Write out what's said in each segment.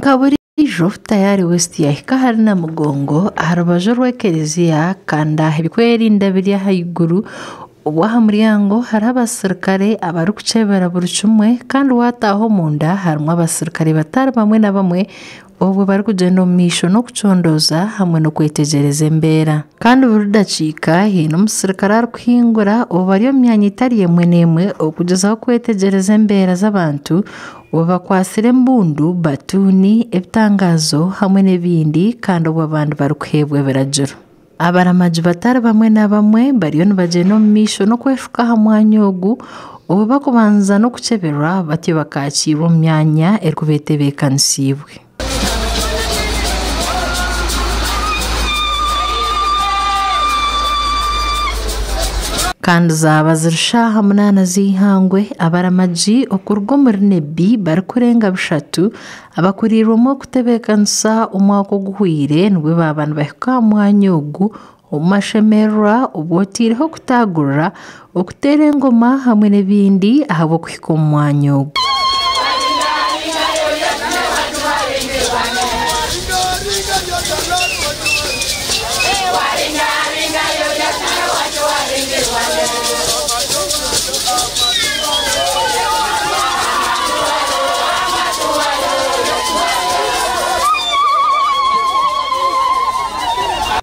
Nka buriijo Tayari West yahika ahari Namugongo aha rubaju rw'ekereziya kandi aha ebirikwerinda biri ahaiguru obwo aha muryango hariho abasirikare abarikukyebera buri kimwe kandi waataaha omunda harimu abasirikare batari bamwe na bamwe obwo barikugyenda omu maisho n'okucondooza hamwe n'okwetegyereza embeera. Kandi buri dakiika haine omusirikare arikuhingura obwo bari omu myanya etari emwe n'emwe okugyezaho kwetegyereza embeera z'abantu obwo bakwatsire embundu, batuuni, ebitangaazo hamwe n'ebindi kandi obwo abandi barikuheebwa ebiragiro. Abaramagi batari bamwe na bamwe bariyo nibagyenda omu maisho n'okweshuka aha mwanya ogu obwo barikubanza n'okukyeberwa batyo bakakiirwa omu myanya erikuba etebeekanisiibwe. Kandi zaaba ziri shaaha munaana z'eihangwe, abaramagi okuruga omuri Nebbi barikurenga bishatu abakuriirwemu okutebeekanisa omwaka oguhweire nibwo baaba nibahika aha mwanya ogu omu mashemererwa obwo otaireho okutaagurira, okuteera engoma hamwe n'ebindi ahabw'okuhika omu mwanya ogu.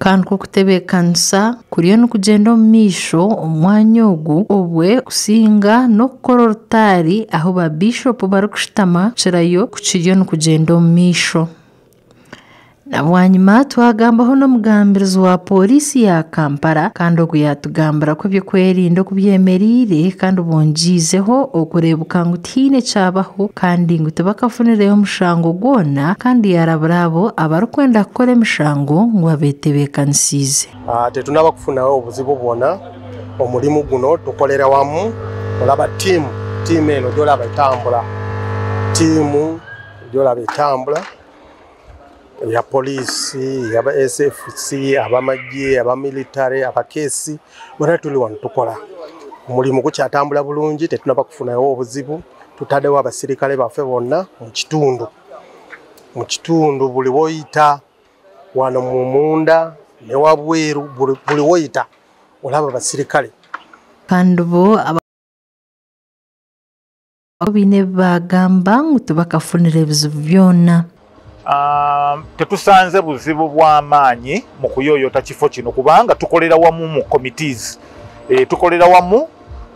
Kandi kw'okutebeekanisa kuriyo nikugyenda omu maisho omu mwanya ogu obwe kusinga n'okukora orutaari ahu ba biishopu barikushutama kukirayo ku kiriyo nikugyenda omu maisho. Na bwanyima twagambaho n'omugambirizi wa pooriisi ya Kampala kandi ogu yaatugambira ku eby'okwerinda oku byemereire kandi bongyeizeho okureebuka ngu tihaine kyabaho kandi ngu tibakafunireyo omushango gwona kandi yaarabura abo abarikwenda kukora emishango ngu babeetebeekanisiize. Tetunaba kufunaho obuzibu bwona, omulimu guno tukolera wamu, olaba tiimu, tiimu eno gyolaba etambura, tiimu gyolaba etambura eya poliisi, aba SFC, abamagye, aba military, abakeesi, bona tuli wano tukola. Omulimu gukyatambula bulungi, tetunaba kufunayo obuzibu, tutaddewo abasirikale baffe bonna mu kitundu. Mu kitundu buli woyita wano mu munda ne wabweru buli woyita olaba abasirikale. Kandi bo baine ebi baagamba ngu tibakafunire bizibu byona. Tetusanze buzibu bw'amaanyi mu kuyooyoota kifo kino kubanga tukolera wamu mu committees. Tukolera wamu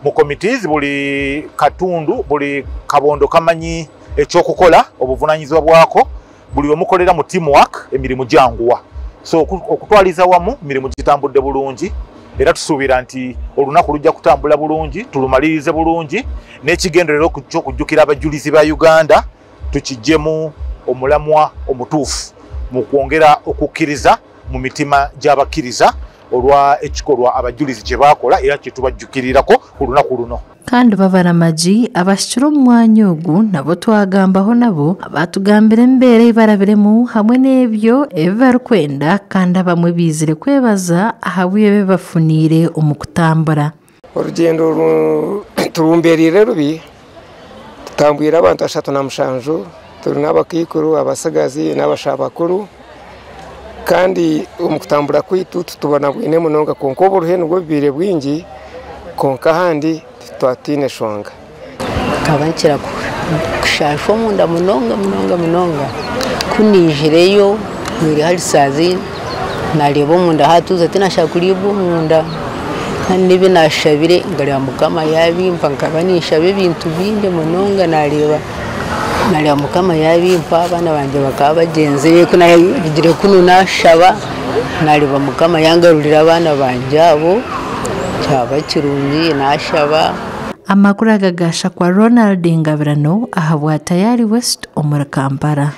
mu committees, buli katundu, buli kabondo kamanyi ekyokukola, obuvunaanyizibwa bwako, buli omukolera mu teamwork emirimu gyanguwa. So okutwaliza wamu emirimu gitambudde bulungi era tusuubira nti olunaku lujja kutambula bulungi, tulumalirize bulungi n'ekigendererwa ky'okujjukira abajulizi ba Uganda tukiggyemu omulamwa omutuufu mu kwongera okukkiriza mu mitima gy'abakkiriza olwa ekikolwa abajulizi kye baakola era kye tubajjukirirako ku lunaku luno. Kandi babaramagi abahikire omu mwanya ogu nabo twagambaho nabo batugambira embeera ei barabiremu hamwe n'ebyo ebi barikwenda kandi abamwe baizire kwebaza ahabw'ebi bafuniire omu kutambura. Orugyendo turumbereire rubi, tutambwire abantu 37, turi n'abakaikuru, abatsigazi n'abashaabakuru kandi omu kutambura kwaitu titubonabwine munonga kwonka oburuhe nibwo bubaire bwingi kwonka ahandi titwatiine nshonga. Nkaba nkira kushaasha omunda munonga munonga munonga ku niijireyo ntwire hari saazi naareeba omunda haatuuza tinashaba kuriibwa omunda kandi n'ebi naashabire nkareeba Mukama yaabimpa nkaba ninshaba ebintu bingi munonga naareeba naareeba Mukama yaabimpa abaana bangye bakaba bagyenzire ku naarugire kunu naashaba naareeba Mukama yangarurira abaana bangye abo kyaba kirungi naashaba. Amakuru aga gaashakwa Ronald Ngabirano ahabwa Tayari West omuri Kampala.